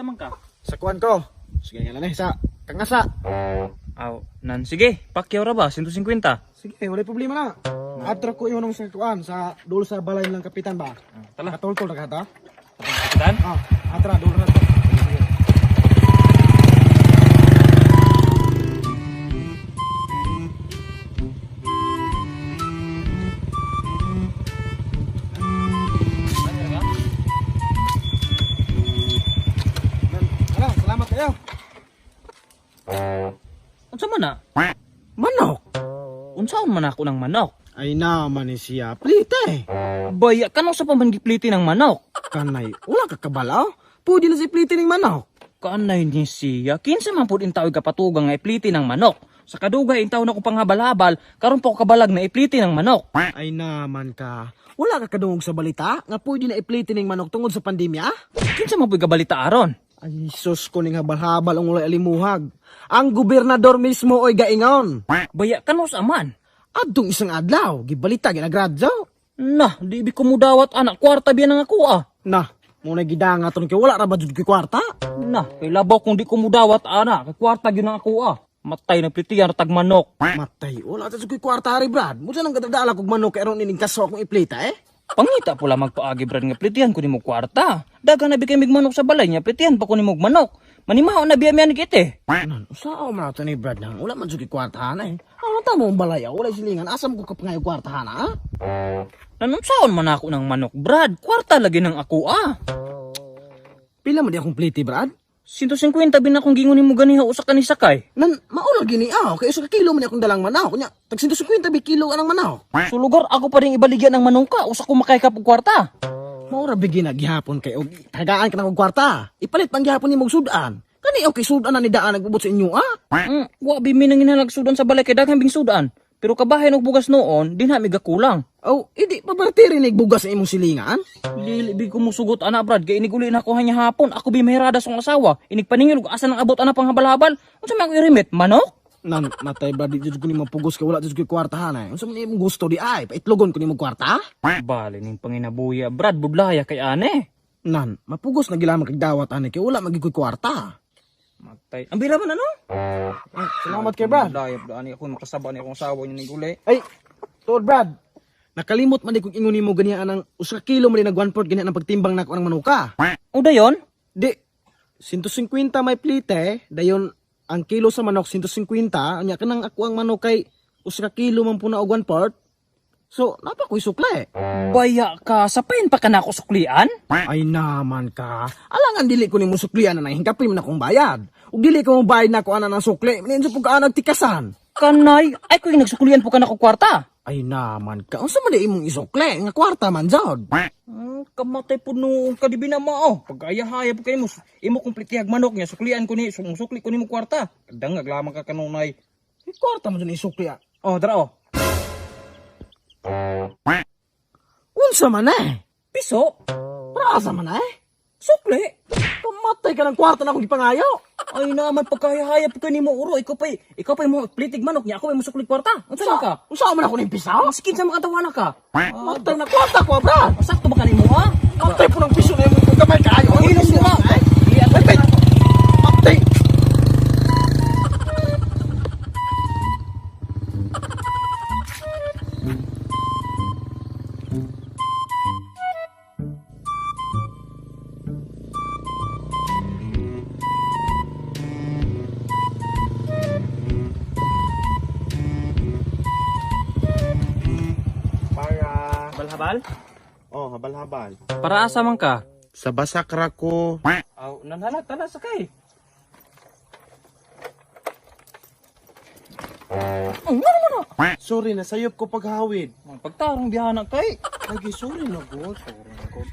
man ka? Sa kuan ko. Sige nga lang eh, sa kangasa. Aw, nan sige, pakyaw ra ba 150. Sige, wala problema na. Atra ko yun sa kuan sa dulo sa balay ng kapitan ba. Tala. Katultol ra ka ta? Kapitan? Ah, atra dulo na to. Sige. Nan, ala, salamat kayo. Unsa man na? Manok. Unsaon man ako ng manok? Ay naman ni siya, plite. Baya kanong sa pa man gipliti ng manok? Kanay, wala ka kabalaw. Pwede na si plite ng manok. Kanay ni siya, kinsa man pud intaw kapatugang nga ipliti ng manok. Sa kadugay intaw na ko panghabal-habal, karon pa ko kabalag na ipliti ng manok. Ay naman ka. Wala ka kadungog sa balita nga pwede na iplite ning manok tungod sa pandemya? Kinsa man pud kabalita aron? Ay sus ko ning habal-habal ang walay alimuhag. Ang gobernador mismo oy gaingon. Baya kanus aman. Adtong isang adlaw, gibalita ginagradyo. Nah, di bi ko mudawat anak kwarta biya nang ako ah. Na, mo na gidanga ton kay wala ra ba jud koy kwarta? Nah, kay labaw kung di ko mudawat ana, kay kwarta gyud nang ako ah. Matay na plitiyan tag manok. Matay, wala ta jud koy kwarta ari Brad. Mo nang gadadala kog manok kay aron ining kaso akong iplita eh. Pangita pula magpaagi brad nga plitihan ko nimo kwarta. Daghang na bi kay mig manok sa balay niya, plitihan pa ko nimo og manok. Manimaho na biya miyan gite. Nan, usaw man ato ni Brad nang wala man jud koy kwarta ana eh. Ano ta mo ang balay, wala silingan asam ko kapangayo kwarta ana ah? Nanunsaon man ako ng manok, Brad. Kwarta lagi ng ako ah. Pila man di akong plite Brad? 150 bin akong gingon nimo ganiha usa ka ni sakay. Nan, mauna gini ah, kay usa ka kilo man ni akong dalang manaw. Kunya, tag 150 bi kilo anang manaw. So lugar ako pa rin ibaligyan ng manuka usa ko makay og kwarta. Maura bigi na gihapon kay og tagaan ka na og kwarta. Ipalit pang gihapon nimo og sudan. Kani okay sudan na ni daan nagbubot sa inyo ah. Wa bi mi nang sudan sa balay kay daghang bing sudan. Pero kabahin og bugas noon, dinha mi gakulang. Oh, idi pabartiri ni bugas sa imong silingan. Dili bi ko musugot ana Brad, kay iniguli na ako hanya hapon. Ako bi mahirada sa akong asawa. Inig paningil og asa nang abot ana pang habal-habal. Unsa man ako irimit? Manok? Nan, matay ba di jud ko nimo pugos kay wala jud koy kwarta han eh. Unsa man imong gusto di ay, paitlogon ko nimo kwarta? Bali ning panginabuya, Brad, budlaya kay ane. Nan, mapugos na gilamang kag dawat ani kay wala magig koy kwarta. Matay. Ang bira man ano? Salamat kay Brad. Budlaya pud ani ako makasaba ni akong asawa niya ning uli. Ay, tuod Brad. Nakalimot man di kog ingon nimo ganiya anang usa ka kilo man di nag 1/4 ganiya ang pagtimbang nako ang manuka. O dayon? Di, 150 may plite, dayon ang kilo sa manok 150, unya kanang ako ang manok kay usa ka kilo man po na og 1/4. So, napa ko'y sukli. Baya ka, sa pain pa ka na ako suklian? Ay naman ka. Alangan dili ko nimo suklian na hingkapin man akong bayad. Ug dili ko mo bayad na ako ana ng sukli, ninso pug ka nagtikasan. Kanay, ay ko yung nagsuklian po ka na ko kwarta. Ay naman ka. Unsa man di imong isukli nga kwarta man jud? Kamatay po noong kadibi na mao. Pag-ayahaya po kayo mo, imo kong plitihag manok niya, suklian ko ni, sukli ko ni mo kwarta. Dangag lamang ka kanunay. Eh, kwarta man jud ni isukli ah. Oh, dara oh. Unsa man eh? Piso, Para asa man eh? sukli. Kamatay ka ng kwarta na akong gipangayo. Ay naman, pagkahayahaya po kayo ni mo uro, ikaw pa'y mo plitig manok niya, ako ay mo sukli kwarta. Unsa man ka? Unsa man ako ning pisaw? Maskin sa makatawa na ka. Matay na kwarta ko, Brad. Sakto ba ka ni mo ha? Matay po ng piso na yung gamay kaayo. Ay, Ang mo eh. Matay! Matay! Para Habal-habal? oh, habal-habal. Para asa man ka? Sa basakra ko. Aw, nanhala tala sakay. Ang ano man na? Sorry na sayop ko paghawid. Pagtarong bihana kay. Lagi sorry na god. Sorry na god.